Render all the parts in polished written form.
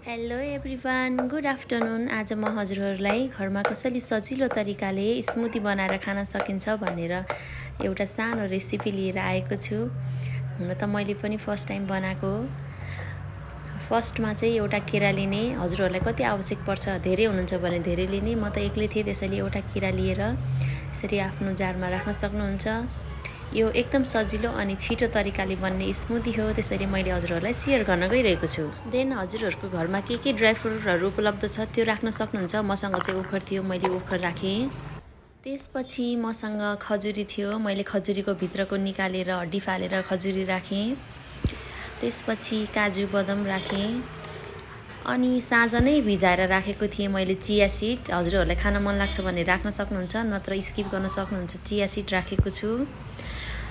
Hello everyone, good afternoon. आज म हजुरहरूलाई घरमा कसरी सजिलो तरिकाले स्मुदी बनाएर खान सकिन्छ भनेर एउटा सानो रेसिपी लिएर आएको छु। हुन त मैले पनि फर्स्ट टाइम बनाएको। फर्स्टमा चाहिँ एउटा केरा लिने। हजुरहरूलाई कति आवश्यक पर्छ, धेरै हुनुहुन्छ भने धेरै लिने। म त एक्लै थिएँ, त्यसैले एउटा केरा लिएर यसरी आफ्नो जारमा राख्न सक्नुहुन्छ। यो एकदम सजिलो अनि छिटो तरिकाले बन्ने स्मुदी हो, त्यसैले मैले हजुरहरूलाई सेयर गर्न गइरहेको छु। देन हजुरहरूको घरमा के ड्राई फ्रुटहरू उपलब्ध छ त्यो राख्न सक्नुहुन्छ। मसँग चाहिँ ओखर थियो, मैले ओखर राखेँ। त्यसपछि मसँग खजुरी थियो, मैले खजुरीको भित्रको निकालेर हड्डी फालेर खजुरी राखेँ। त्यसपछि काजु बदाम राखेँ। अनि साँझ नै भिजाएर राखेको थिएँ मैले चिया सिड। हजुरहरूलाई खान मन लाग्छ भने राख्न सक्नुहुन्छ, नत्र स्किप गर्न सक्नुहुन्छ। चिया सिड राखेको छु।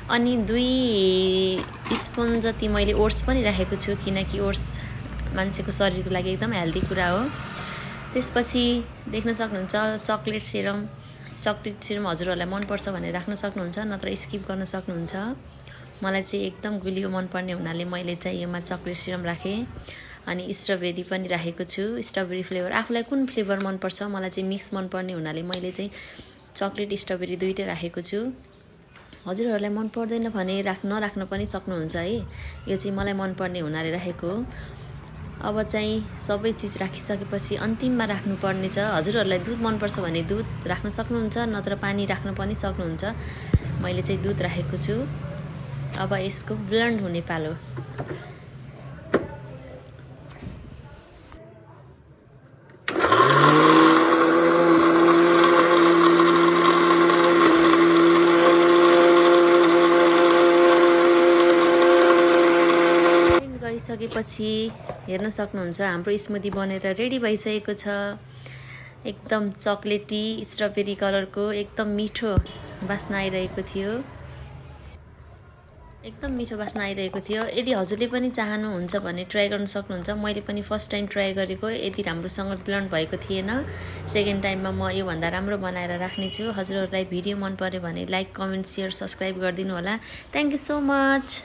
अनि 2 स्पुन जति मैले ओट्स पनि राखेको छु, किनकि ओट्स मान्छेको शरीरको लागि एकदम हेल्दी कुरा हो। त्यसपछि देख्न सक्नुहुन्छ चकलेट सिरम हजुरहरूलाई मनपर्छ भने राख्न सक्नुहुन्छ, नत्र स्किप गर्न सक्नुहुन्छ। मलाई चाहिँ एकदम गुलियो मनपर्ने हुनाले मैले चाहिँ यसमा चकलेट सिरम राखेँ। अनि स्ट्रबेरी पनि राखेको छु, स्ट्रबेरी फ्लेभर। आफूलाई कुन फ्लेभर मनपर्छ, मलाई चाहिँ मिक्स मनपर्ने हुनाले मैले चाहिँ चकलेट स्ट्रबेरी दुइटै राखेको छु। हजुरहरूलाई मन पर्दैन भने नराख्न पनि सक्नुहुन्छ है। यो चाहिँ मलाई मनपर्ने हुनाले राखेको हो। अब चाहिँ सबै चिज राखिसकेपछि अन्तिममा राख्नुपर्ने छ। हजुरहरूलाई दुध मनपर्छ भने दुध राख्न सक्नुहुन्छ, नत्र पानी राख्न पनि सक्नुहुन्छ। मैले चाहिँ दुध राखेको छु। अब यसको ब्लेन्ड हुने पालो। गरिसकेपछि हेर्न सक्नुहुन्छ हाम्रो स्मुदी बनेर रेडी भइसकेको छ। एकदम चकलेटी स्ट्रबेरी कलरको एकदम मिठो बास्ना आइरहेको थियो। यदि हजुरले पनि चाहनुहुन्छ भने ट्राई गर्न सक्नुहुन्छ। मैले पनि फर्स्ट टाइम ट्राई गरेको, यदि राम्रोसँग ब्लेन्ड भएको थिएन। सेकेन्ड टाइममा म योभन्दा राम्रो बनाएर राख्नेछु। हजुरहरूलाई भिडियो मन पर्यो भने लाइक, कमेन्ट, सेयर, सब्सक्राइब गरिदिनु होला। Thank you so much.